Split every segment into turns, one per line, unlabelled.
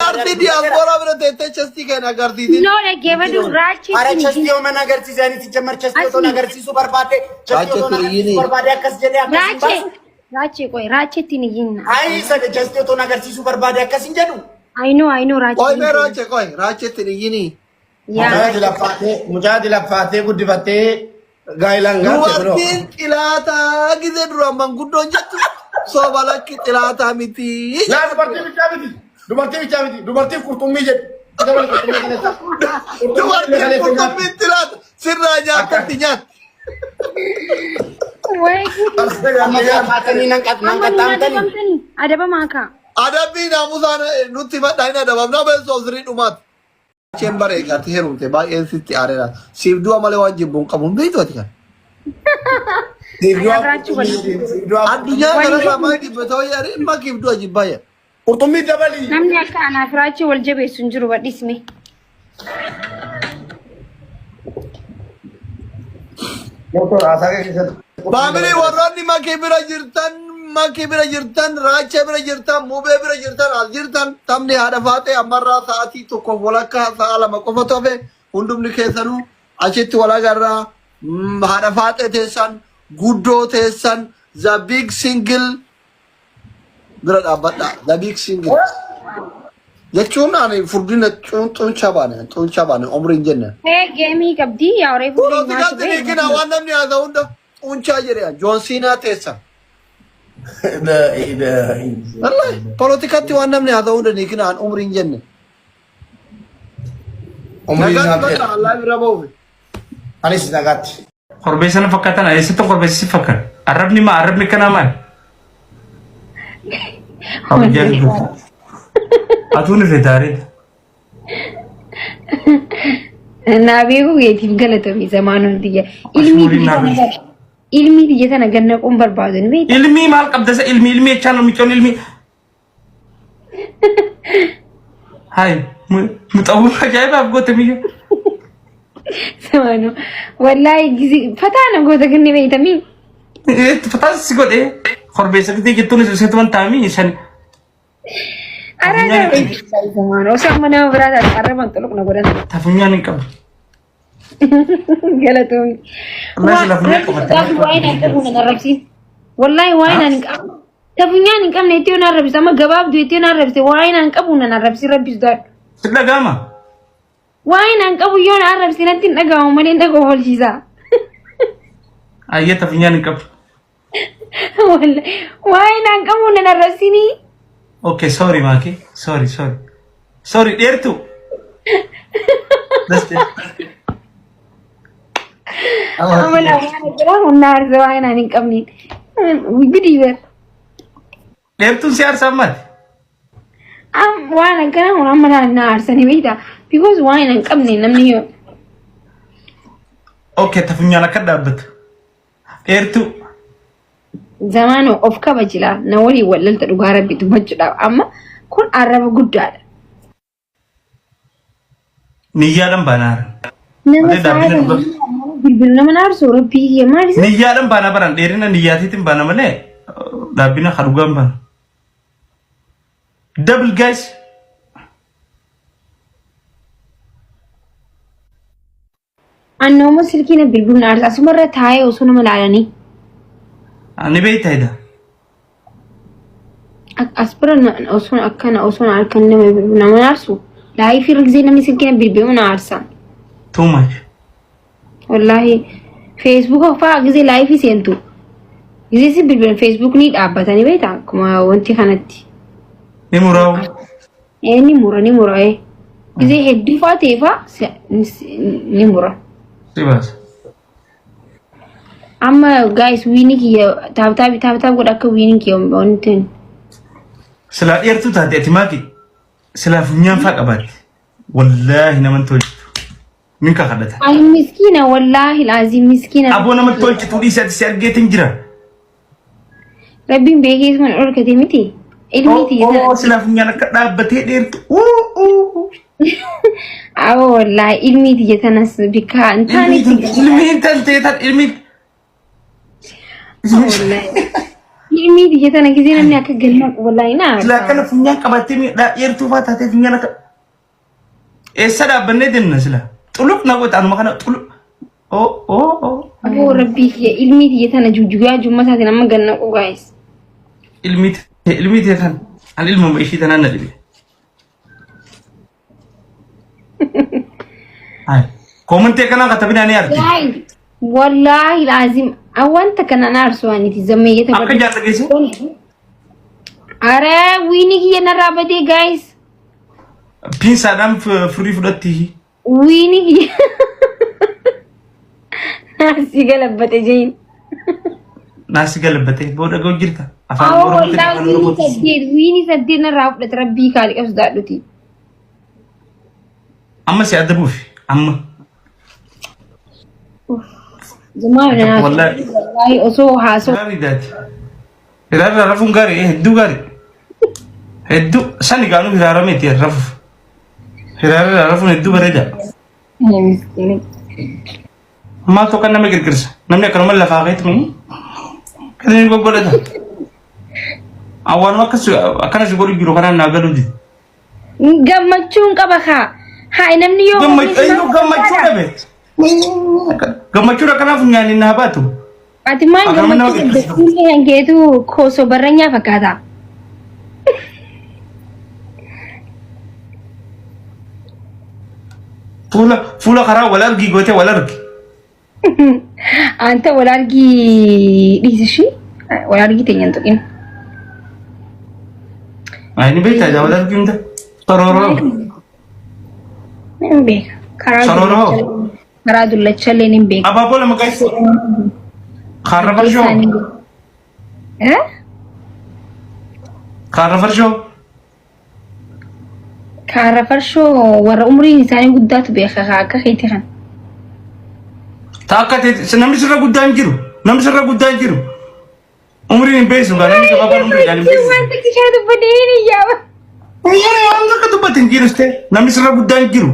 Jaartii diyaaspooraa bira teettee chestii keenya agarsiisin.
No dhaggeeffadhu raachee
Ara
ittiin
chestii
iyyin.
yoo mana agarsiise ani sijjamar chestii otoo
Asli.
agarsiisuu barbaade chestii
Raachee
otoo agarsiisuu
tiriyyini.
barbaade akkas jedhee akkas hin
Raachee
baasu.
raachee qoy raachee ittiin iyyin.
Ayi sana chestii otoo agarsiisuu barbaade akkas hin jedhu.
I know I know raachee.
Qoy mee raachee qoy raachee ittiin iyyini.
Yaa.
Mucaati laffaatee mucaati laffaatee guddifattee gaayilaan gaatte kunoo.
Dubartiin xilaataa gizee duraan manguddoon jettu soba lakki xilaataa miti.
Laa dubartii bichaa miti. Dubartii bichaa miti. Dubartiin qurxummii jedhu. Dabal qurxummii kaleessa.
Dubartiin qurxummiin xilaata sirraa nyaatatti nyaatti.
Wayi.
Amma qaxxaamtanii nan
Amma nu
qaxxaamtanii.
adabamtanii adabamaa kaa.
Adabbii naamusaan nutti madha hin adabamna beessoo sirii dhumaati. Isheen bara eegaatti heerumte baay'een sitti aareera. Siif du'a malee waan jibbu hin qabu hin beektu ati kan.
Anaaf raachuu wal.
Addunyaa kanarraa maal jibba ta'uu yaade makiif du'a jibbaa yaade.
Qurxummii dabalii.
Namni akka anaaf raachuu wal jabeessu hin jiru badhisme.
Doktor haasaa kee keessatti.
Faamilii warroonni makii bira jirtan, makii bira jirtan, raachee bira jirtan, mubee bira jirtan, as jirtan, taphni haadha faaxee ammarraa sa'aatii tokkoof walakkaa sa'a 2 qofa tofe hundumni keessanuu achitti wal agarraa haadha faaxee teessan, guddoo teessan, the big single bira dhaabbadhaa. The big single. Jechuun ani furdina xuunchaa baane xuunchaa baane umriin jenne.
Ee geemii qabdii yaa reefu illee nyaachuu
Poolotikaatti ni kina waan namni haasa'u hunda xuunchaa jedhe Joon Siinaa teessa. Wallahi poolotikaatti waan namni haasa'u hunda ni kina an umriin jenne.
Umriin
Nagaatti
nyaatee.
bakka Allah bira ba'uuf.
Anis nagaatti.
Korbeessa na fakkaatan eessatti korbeessa si fakkaata? Arrabni maa arrabni kanaa maali? Abijaa dubbata. Atuu ni feetaaree.
Naa beekuu keetiif galatoomi zamaanoon tiyya. Ilmii
Ashuuriin
tiyya
naa
tana
beektu.
ilmii tiyya tana gannaquun barbaadu ni beektaa?
Ilmii maal qabda isa ilmii ilmii jechaan micoon ilmii. Hai, muxawwin ajaa'ibaaf goote miyya.
Zamaanoo wallaahi gizi fataa na goota ganni beektamii?
Fataan si godhe korbeessa gidee jettuun iseetu waan taa'amii shan.
Araa zamaanoo osoo amma nama biraa taate arraban xuluq na godhan.
Tafunyaan hin qabu.
Galatoomi.
Wallahi sila funyaan qabatte.
Waa'ee naan qabu nan arrabsiin. Wallaahi waa'ee naan hin qabu. Ta funyaan hin qabne itti na arrabse amma gabaabdu itti na arrabse waa'ee naan qabu nan arrabsi rabbi sodaadhu.
Si dhaga'ama?
Waa'ee naan qabu yoo na arrabse natti hin dhaga'amu malee na kofalchiisa.
Ayyee ta funyaan hin qabu.
Waa'ee naan qabu nan arrabsinii.
Okay, sorry Maaki. Sorry, sorry. Sorry, dheertuu. Daste.
Amala waan akkanaa humna aarsa waa'ee naan hin qabne. Gudii bar.
Dheertuun si aarsa ammaati.
Waan akkanaa kun amma naan na aarsanii beektaa. Because waa'ee naan qabne namni yoo.
Okay, ta funyaan akka dhaabbatu. Dheertuu.
Zamaanoo of kabajilaa na waliin wallalta dhugaa rabbi dubbachuudhaaf amma kun arraba guddaadha.
Niyyaadhaan baanaa.
Nama
Malee dhaabbina
saala
dhugaa.
bilbilu nama naarsu rabbii kiyya maal isa?
Niyyaadhaan baanaa baran dheerina niyyaatiitiin baana malee dhaabbina ka dhugaan baana. Double guys.
Annooma silkii na bilbilu na aarsa asumarra taa'ee osoo nama laalanii.
Ani beektaa ida.
As bira osoo akkana osoo halkan nama bilbilu nama na aarsu. Laayifii irra gisee namni silkii na bilbilu na aarsa.
Too much.
Wallaahi feesbuuka fa'aa gisee laayifii seentu. Gisee si bilbilan feesbuuk ni dhaabbatanii beektaa akkuma wanti kanatti.
Ni muraa'u.
Ee ni mura ni mura ee. Gisee hedduu fa'aa ta'e fa'aa ni mura.
Si baasa.
Amma guys wiini kiyya taap taap taap taap godha akka wiini kiyya wanti hin.
Silaa dheertuu taate ati maaki silaa funyaan faa qabaatte. Wallaahi naman tolchitu. Min kakadhata.
Ay miskiina wallaahi laazim miskiina.
Aboo nama tolchitu dhiisi ati si argeetin jira.
Rabbiin beekee mana dhorkate miti. Ilmii tiyya
Oo
tana.
silaa funyaan akka dhaabbatee dheertu. Uu uu.
Awwa wallaahi ilmii tiyya tanas bikka hin taanetti.
Ilmiin tantee tan ilmiin.
Wallaahi. Ilmii tiyya tana gisee namni akka gannaqu wallaahi na
Silaa
aarsa.
akkana funyaan qabattee dheertuu fa'aa taatee funyaan akka eessa dhaabbannee deemna sila xuluq na godha anuma kana xuluq oo oo oo
Aboo rabbii kiyya ilmii tiyya tana jujjugaa jumma isaatiin amma gannaqu guys.
Ilmii ta'e kan an ilmuma ishii tanaan na dhibe. Koomantii akkanaa katabinaa ni arti.
Guys, wallaahi laazim wanta kana na aarsu aniti zammeeyyata
Akka jaarsa geesse.
Are wiini kiyya narraa badee guys.
Piinsaadhaan firii fudhatti.
Wiini kiyya naasii galabbate jeyin.
Naasi galabbate booda ga'u jirta. Afaan
Awwa
Oromootiin
wallaahi
afaan
wiini
Oromootiin.
saddeet wiini saddeet narraa fudhate rabbii kaali qabsu daadhuti.
Amma si adabuuf amma.
Zumaa
Wallaahi.
wallaahi osoo haasoo
Gaarii daati. Hiraarra rafuun gaarii hedduu gaarii. Hedduu sani gaanuu hiraarameeti rafuuf. Hiraarra rafuun hedduu bareeda.
Miskiina.
Maaltu akka nama girgirsa? Namni akkanuma lafaa keetti kan inni goggodhata. Awwaanuma akkas akkana si godhu jiru kanaan naa galuu dide.
Gammachuun qaba kaa. Haa namni yoo
Gammachuu dhabe. Gammachuun akkanaaf nyaanni naa baatu.
Ati maal
Akkanuma nama
gammachuu
girgirsa.
qabda? Kan keetu koosoo barranyaa fakkaata.
Fuula fuula karaa wal argii gootee wal argi.
Anta wal argii dhiisishii wal argii teenya hin tuqin.
Ani beektaa jaa wal argii hunda. Sorooroo.
Hin beeka. Karaa
Sorooroo.
karaa dullachallee hin beeka.
Abaaboo lama qaayis. Kaarra farshoo.
Eh?
Kaarra farshoo.
Kaarra farshoo warra umriin isaanii guddaatu beeka kaa akka keetii kana.
Ta akka ta'e namni sirra guddaa hin jiru. Namni sirra guddaa hin jiru. Umriin hin beeksisu gaa namni gabaabaan umriidhaan hin beeksisu.
Waan xiqqishaa dubbadee hin yaaba.
Waan akka dubbate hin jirus ta'e namni sirra guddaa hin jiru.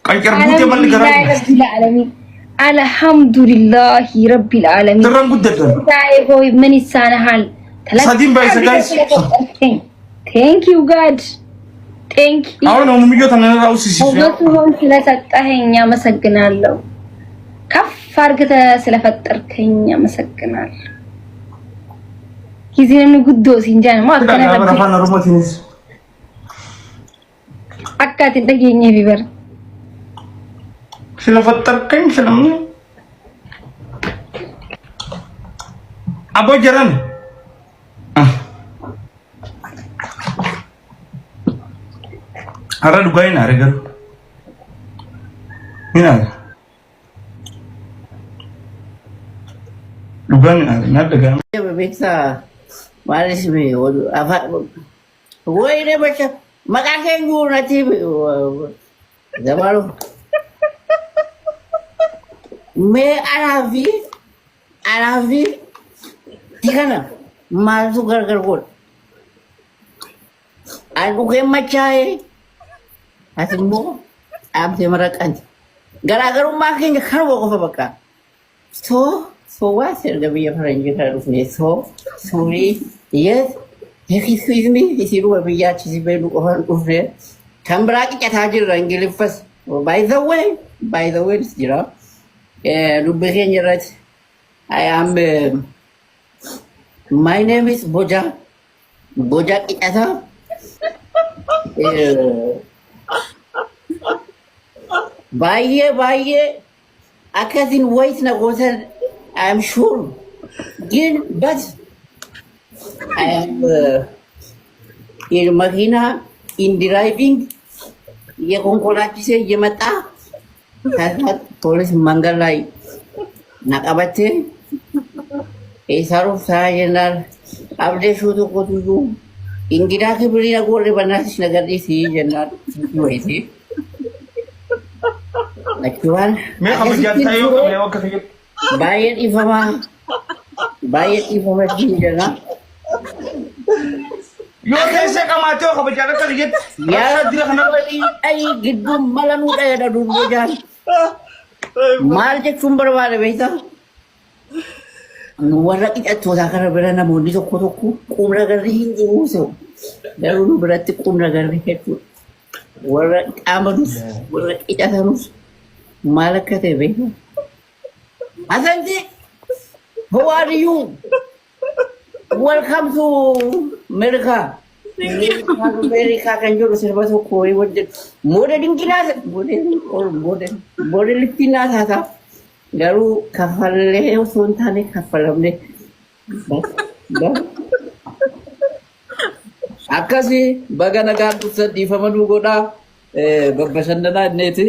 Qancar buutee malli garaa
Alhamdulillahi rabbil alamin. Alhamdulillahi rabbil alamin.
sirraan guddatan.
Taa'ee hooy man isaana haal.
Sadiin baay'isa guys.
Thank you God. Thank you.
አሁን አሁን ምኞት ተነራው ሲሲ
ውበቱን ስለሰጠኸኝ አመሰግናለሁ። ከፍ አድርገህ ስለፈጠርከኝ አመሰግናለሁ። ጊዜ namni guddoo siin jaan moo akkana rabbi
afaan Oromootiinis
akka ati hin dhageenyeefi bara.
ስለፈጠርከኝ ስለምን አቦ ጀረን Har'a dhugaa hin aare garuu. Hin aare. Dhugaan hin aare. Naaf dhaga'ama.
Beektaa maalis afaan wayine bacha maqaa keenya natti dabalu. Mee anaa fi kana maaltu gargar godha? Ani dhugeen machaa'ee ati immoo dhaabdee maraqanti. Garaagarummaa keenya kanuma qofa bakka. So so what erga biyya faranjii kana dhufne so sorry, yes, excuse me, isinuma biyya achi si beenu qofaan dhufne kan biraa qicataa jirra. Ingiliffas by the way jira dubbi keenya irratti. I am my name is Boja Boja Qicataa. Baay'ee baay'ee akkasin wayit na gootan, I am sure ግን but I am መኪና in driving የኮንኮላችሴ እየመጣ ከዛ ፖሊስ መንገድ ላይ ነቀበቴ isaruuf taa jennaan abdee shuu tokkotu iyyuu ingidaa kibrii na goorre በእናትሽ ነገር dhiisii jennaan wayitii achumaan
Mee kabajaan ta'ee yoo qabne akka ta'e.
Baay'ee dhiifamaa, baay'ee dhiifama jenna.
Yoo teessee qamaatee yoo kabajaan akka ta'etti.
Yaa
Dira kanarra
Ay gidduu mala nuu dhayedha durboo jaan. Maal jechuun barbaade beektaa? Warra qicattootaa kana bira namoonni tokko tokko qubna garri hin jiru se'u. Garuu nu biratti qubna garri hedduudha. Warra qaamanus warra qicatanus maal akka ta'e beekaa. Asanti, how are you? Welcome to America. America kan jedhu sirba tokko wayii wajjin. Mooda dinqinaa mooda mooda littinaa taataa. Garuu kaffallee osoo hin taane kaffalamne.
Akkasii baga nagaan dhuftan dhiifama nuu godhaa. Babbashannanaa inneeti.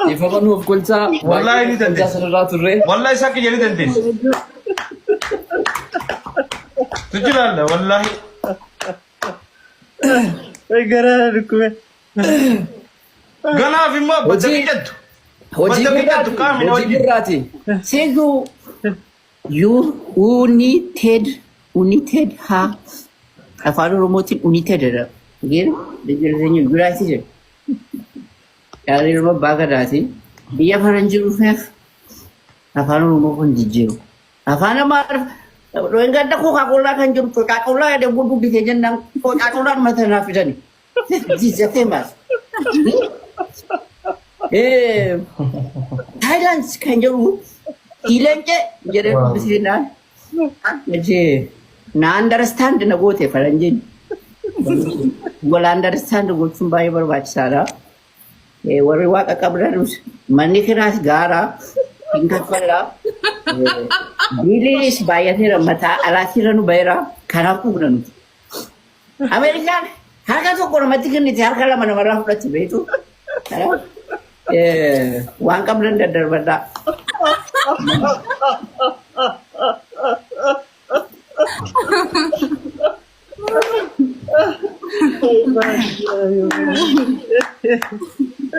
Dhiifama nuuf golchaa.
Wallaahi ni
Baay'ee
dandeessa.
sanarraa turre.
Wallahi isaa kiyya ni dandeessa. Tujjiraalla wallahi.
Garaa dhukkube.
Ganaaf immoo badda
Hojii
qicattu.
hojii
Badda qicattu
birraati.
qaamni
Hojii
wajjin.
birraati.
Seezu you united united ha afaan Oromootiin united jedha. Geera United jedha. Yaalii ilma abbaa gadaati. Biyya faranjii dhufeef afaan Oromoo kun jijjiiru. Afaan Amaariff gadda Coca-Cola kan jiru Coca-Cola jedhee dubbisee jennaan Coca-Colaan mata naa fidani. Jijjatee maas. Thailand kan jedhu Ileencee jedhee dubbisee naan na understand na goote faranjiin. Wal understand gochuun baay'ee barbaachisaadha. Warri waaqa qabdanus manni kiraas gaaraa hin kaffallaa. Biiliinis baay'ateera mataa alaatiirra nu baheera kanaaf dhugna nuti. Ameerikaan harka tokko namatti kennite harka lama namarraa fudhatti beektu. Kanaaf waan qabdan daddarbadhaa.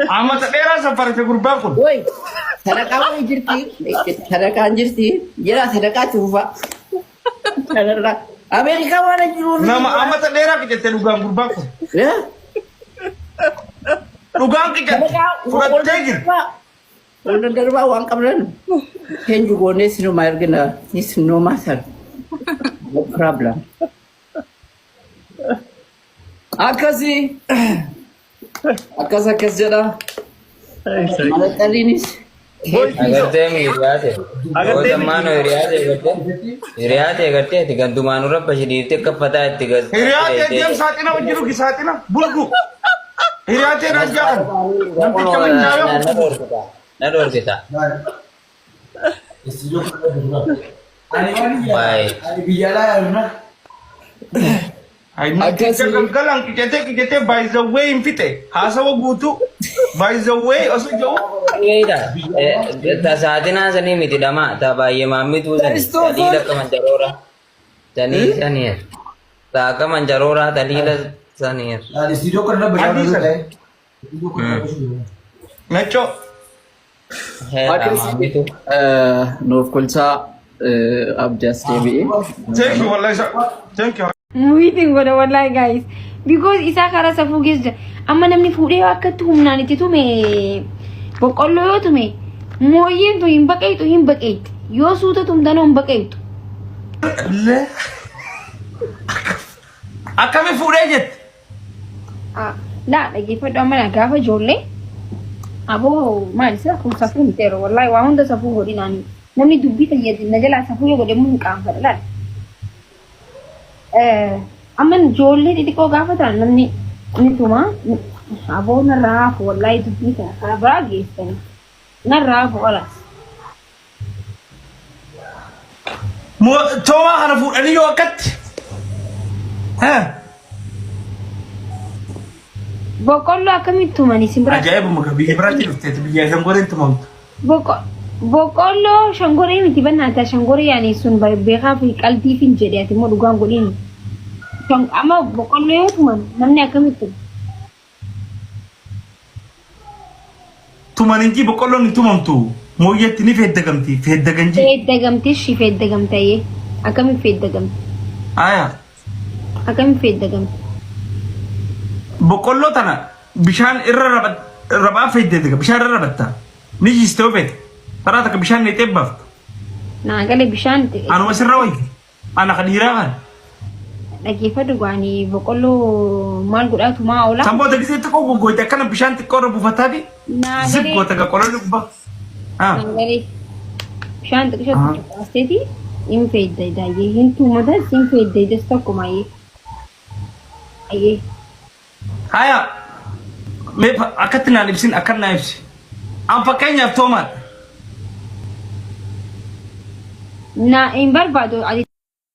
Amata dheeraa safarate gurbaan kun.
Woi, sadaqaa wayii jirti, sadaqaan jirti, jira sadaqaatti fufa. Kanarraa Ameerikaa waan hin jiruuf.
Nama amata dheeraa qicatte dhugaan gurbaan kun. Dhugaan qicatte
Sadaqaa
fudhattee jirti.
Ol darbaa waan qabnan change goonee sinuma ergina is no matter. No problem.
Akkasii akkas akkas jedha.
Malaxaliinis
Agartee mi hiriyaate. Yoo zammaanoo hiriyaate agartee. Hiriyaate agartee ati gandumaanuu rabba shi dhiirti akka fataa itti gas.
Hiriyaatee deem saaxina wajjin dhugi saaxina bulgu. Hiriyaatee raajaa kan. Namticha mancaa'ee
Na dhorkita. Na dhorkita. Baay'ee.
Namticha
Akkasii.
galgalaan qicatee qicatee by the way hin fixe. Haasawa guutuu by the way osoo jedhu.
Ta saaxinaa sanii miti dhamaa ta baay'ee maammituu sanii.
Christopher.
Taliila akka mancaroora. Tanii sanii. Ta akka mancaroora taliila sanii.
Adii sana. Nacoo.
Akkasii
Maammituu.
nuuf kolchaa abdii as deebi'ee.
Thank you wallahi. Thank you.
Muhiitiin godha wallahi guys. Because isaa karaa safuu keessa jira. Amma namni fuudhee akkatti humnaan itti tume boqqolloo yoo tume mooyyeen tu hin baqeetu hin baqeetti. Yoo suuta tumtanoo hin baqeetu.
Akkami fuudhee jette?
Laa dhaggeeffadhu amma na gaafa ijoollee aboo maal isa kun safuu miti yeroo wallahi waa hunda safuu godhinaani. Namni dubbii tayyadin na jalaa safuu yoo godhe immoo hin qaanfadha laal. Amma ijoollee xixiqqoo gaafa ta'an namni ni tuma aboo narraa hafu wallahi dubbii kana karaa biraa geessani narraa hafu olaas.
Toomaa kana fuudhanii yoo akkatti.
Boqqolloo akkamitti tumani isin biraa?
Ajaa'ibuma biyya biraatti dhufteeti biyya shangoreen tumamtu.
Boqqolloo shangoree miti bannaata shangoree yaani sun beekaa fi qalbii fin jedhe ati immoo dhugaan godhin. Amma boqqolloo yoo tuman namni akkamitti tuma?
Tuman inji boqqolloon hin tumamtu. Mooyyeetti ni feeddagamti. Feeddaganji.
Feeddagamti ishii feeddagamtayee akkamitti feeddagamti?
Aya.
Akkamitti feeddagamti?
Boqqolloo tana bishaan irra rabaa feeddaga. Bishaan irra rabatta. Ni jiiste yoo feete. Taraa takka bishaan neexee baafta.
Naa gale bishaan
Anuma sirra wayya. Ana ka dhiiraa kana.
Dhaggeeffadhu gaani boqqolloo maal godhaa tumaa oola.
San booda gisee xiqqoo goggooyte akkana bishaan xiqqoo irra buufataati
Naa
zip
galee
goota qololli gubbaa. Ah.
naa galee bishaan xiqqishatti cuqqaasteeti hin feedda daayyee hin tuumatas hin feedda ijas tokkuma ayyee. Ayyee.
Haya mee akkatti naan ibsin akkan naa ibsi. An fakkeenyaaf toomaadha.
Na hin barbaadu ati.